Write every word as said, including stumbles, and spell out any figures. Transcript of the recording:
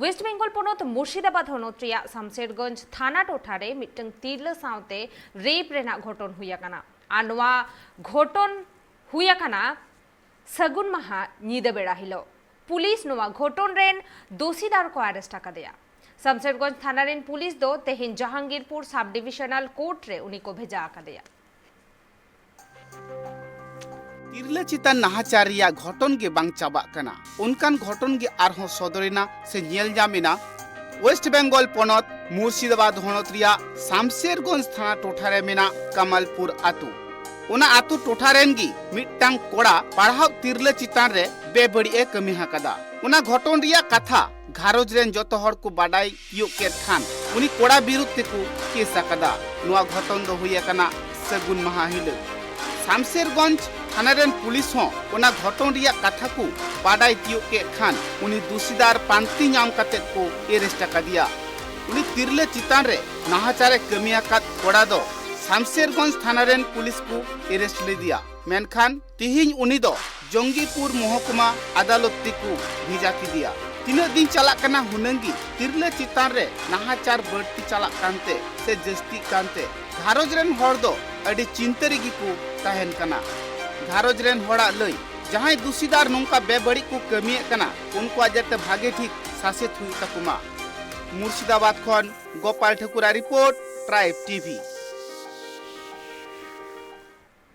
West Bengal ᱯᱚᱱᱚᱛ ᱢᱩᱨᱥᱤᱫᱟᱵᱟᱫᱽ ᱦᱚᱱᱚᱛ ᱨᱮᱭᱟᱜ ᱥᱟᱢᱥᱮᱨᱜᱚᱸᱡᱽ ᱛᱷᱟᱱᱟ ᱴᱚᱴᱷᱟ ᱨᱮ ᱢᱤᱫᱴᱟᱝ ᱛᱤᱨᱞᱟᱹ ᱥᱟᱶᱛᱮ ᱨᱮᱯ ᱨᱮᱱᱟᱜ ᱜᱷᱚᱴᱚᱱ ᱦᱩᱭ ᱟᱠᱟᱱᱟ᱾ ᱟᱨ ᱱᱚᱣᱟ ᱜᱷᱚᱴᱚᱱ ᱦᱩᱭ ᱟᱠᱟᱱᱟ ᱥᱟᱹᱜᱩᱱ ᱢᱟᱦᱟ ᱧᱤᱫᱟᱹ ᱵᱮᱲᱟ ᱦᱤᱞᱳᱜ᱾ ᱯᱩᱞᱤᱥ ᱱᱚᱣᱟ ᱜᱷᱚᱴᱚᱱ ᱨᱮᱱ ᱫᱳᱥᱤᱫᱟᱨ ᱠᱚ ᱟᱨᱮᱥᱴ ᱟᱠᱟᱫᱮᱭᱟ᱾ ᱥᱟᱢᱥᱮᱨᱜᱚᱸᱡᱽ ᱛᱷᱟᱱᱟ ᱨᱮᱱ ᱯᱩᱞᱤᱥ ᱫᱚ ᱛᱮᱦᱮᱧ ᱡᱟᱦᱟᱝᱜᱤᱨᱯᱩᱨ ᱥᱟᱵ ᱰᱤᱵᱤᱥᱚᱱᱟᱞ ᱠᱳᱨᱴ ᱨᱮ ᱩᱱᱤ ᱠᱚ ᱵᱷᱮᱡᱟ ᱟᱠᱟᱫᱮᱭᱟ᱾ ᱛᱤᱨᱞᱟᱹ ᱪᱮᱛᱟᱱ ᱱᱟᱦᱟᱪᱟᱨ ᱨᱮᱭᱟᱜ ᱜᱷᱚᱴᱚᱱ ᱜᱮ ᱵᱟᱝ ᱪᱟᱵᱟᱜ ᱠᱟᱱᱟ, ᱚᱱᱠᱟᱱ ᱜᱷᱚᱴᱚᱱ ᱜᱮ ᱟᱨᱦᱚᱸ ᱥᱚᱫᱚᱨᱮᱱᱟ ᱥᱮ ᱧᱮᱞ ᱧᱟᱢᱮᱱᱟ ᱳᱭᱮᱥᱴ ᱵᱮᱝᱜᱚᱞ ᱯᱚᱱᱚᱛ ᱢᱩᱨᱥᱤᱫᱟᱵᱟᱫᱽ ᱦᱚᱱᱚᱛ ᱨᱮᱭᱟᱜ ᱥᱟᱢᱥᱮᱨᱜᱚᱸᱡᱽ ᱛᱷᱟᱱᱟ ᱴᱚᱴᱷᱟ ᱨᱮ ᱢᱮᱱᱟᱜ ᱠᱟᱢᱟᱞᱯᱩᱨ ᱟᱛᱳ᱾ ᱚᱱᱟ ᱟᱛᱳ ᱴᱚᱴᱷᱟ ᱨᱮᱱ ᱜᱮ ᱢᱤᱫᱴᱟᱝ ᱠᱚᱲᱟ ᱯᱟᱲᱦᱟᱣ ᱛᱤᱨᱞᱟᱹ ᱪᱮᱛᱟᱱ ᱨᱮ ᱵᱮᱵᱟᱹᱲᱤᱡ ᱮ ᱠᱟᱹᱢᱤ ᱟᱠᱟᱫᱟ᱾ ᱚᱱᱟ ᱜᱷᱚᱴᱚᱱ ᱨᱮᱭᱟᱜ ᱠᱟᱛᱷᱟ ᱜᱷᱟᱨᱚᱸᱡᱽ ᱨᱮᱱ ᱡᱚᱛᱚ ᱦᱚᱲ ᱠᱚ ᱵᱟᱰᱟᱭ ᱛᱤᱭᱳᱜ ᱠᱮᱫ ᱠᱷᱟᱱ ᱩᱱᱤ ᱠᱚᱲᱟ ᱵᱤᱨᱩᱫᱷ ᱛᱮᱠᱚ ᱠᱮᱥ ᱟᱠᱟᱫᱟ᱾ ᱱᱚᱣᱟ ᱜᱷᱚᱴᱚᱱ ᱫᱚ ᱦᱩᱭ ᱟᱠᱟᱱᱟ ᱥᱟᱹᱜᱩᱱ ᱢᱟᱦᱟ ᱦᱤᱞᱳᱜ᱾ ᱥᱟᱢᱥᱮᱨᱜᱚᱸᱡᱽ ᱛᱷᱟᱱᱟ ᱨᱮᱱ ᱯᱩᱞᱤᱥ ᱦᱚᱸ ᱚᱱᱟ ᱜᱷᱚᱴᱚᱱ ᱨᱮᱭᱟᱜ ᱠᱟᱛᱷᱟ ᱠᱚ ᱵᱟᱰᱟᱭ ᱛᱤᱭᱳᱜ ᱠᱮᱫ ᱠᱷᱟᱱ ᱩᱱᱤ ᱫᱩᱥᱤᱫᱟᱨ ᱯᱟᱱᱛᱮ ᱧᱟᱢ ᱠᱟᱛᱮ ᱠᱚ ᱮᱨᱮᱥᱴ ᱟᱠᱟᱫᱮᱭᱟ᱾ ᱩᱱᱤ ᱛᱤᱨᱞᱟᱹ ᱪᱮᱛᱟᱱ ᱨᱮ ᱱᱟᱦᱟᱪᱟᱨ ᱮ ᱠᱟᱹᱢᱤ ᱟᱠᱟᱫ ᱠᱚᱲᱟ ᱫᱚ ᱥᱟᱢᱥᱮᱨᱜᱚᱸᱡᱽ ᱛᱷᱟᱱᱟ ᱨᱮᱱ ᱯᱩᱞᱤᱥ ᱠᱚ ᱮᱨᱮᱥᱴ ᱞᱮᱫᱮᱭᱟ᱾ ᱢᱮᱱᱠᱷᱟᱱ ᱛᱤᱦᱤᱧ ᱩᱱᱤ ᱫᱚ ᱡᱚᱝᱜᱤᱯᱩᱨ ᱢᱚᱦᱚᱠᱩᱢᱟ ᱟᱫᱟᱞᱚᱛ ᱛᱮᱠᱚ ᱵᱷᱮᱡᱟ ᱠᱮᱫᱮᱭᱟ᱾ ᱛᱤᱱᱟᱹᱜ ᱫᱤᱱ ᱪᱟᱞᱟᱜ ᱠᱟᱱᱟ ᱦᱩᱱᱟᱹᱝ ᱜᱮ ᱛᱤᱨᱞᱟᱹ ᱪᱮᱛᱟᱱ ᱨᱮ ᱱᱟᱦᱟᱪᱟᱨ ᱵᱟᱹᱲᱛᱤ ᱪᱟᱞᱟᱜ ᱠᱟᱱᱛᱮ ᱥᱮ ᱡᱟᱹᱥᱛᱤᱜ ᱠᱟᱱᱛᱮ ᱜᱷᱟᱨᱚᱸᱡᱽ ᱨᱮᱱ ᱦᱚᱲ ᱫᱚ ᱟᱹᱰᱤ ᱪᱤᱱᱛᱟᱹ ᱨᱮᱜᱮ ᱠᱚ ᱛᱟᱦᱮᱱ ᱠᱟᱱᱟ᱾ ᱜᱷᱟᱨᱚᱸᱡᱽ ᱨᱮᱱ ᱦᱚᱲᱟᱜ ᱞᱟᱹᱭ, ᱡᱟᱦᱟᱸᱭ ᱫᱩᱥᱤᱫᱟᱨ ᱱᱚᱝᱠᱟ ᱵᱮᱵᱟᱹᱲᱤᱡ ᱠᱚ ᱠᱟᱹᱢᱤᱭᱮᱫ ᱠᱟᱱᱟ, ᱩᱱᱠᱩᱣᱟᱜ ᱡᱟᱛᱮ ᱵᱷᱟᱜᱮ ᱴᱷᱤᱠ ᱥᱟᱥᱮᱛ ᱦᱩᱭᱩᱜ ᱛᱟᱠᱚ ᱢᱟ᱾ ᱢᱩᱨᱥᱤᱫᱟᱵᱟᱫᱽ ᱠᱷᱚᱱ ᱜᱳᱯᱟᱞ ᱴᱷᱟᱹᱠᱩᱨᱟᱜ ᱨᱤᱯᱳᱨᱴ, ᱴᱨᱟᱭᱤᱵᱽ ᱴᱤᱵᱷᱤ᱾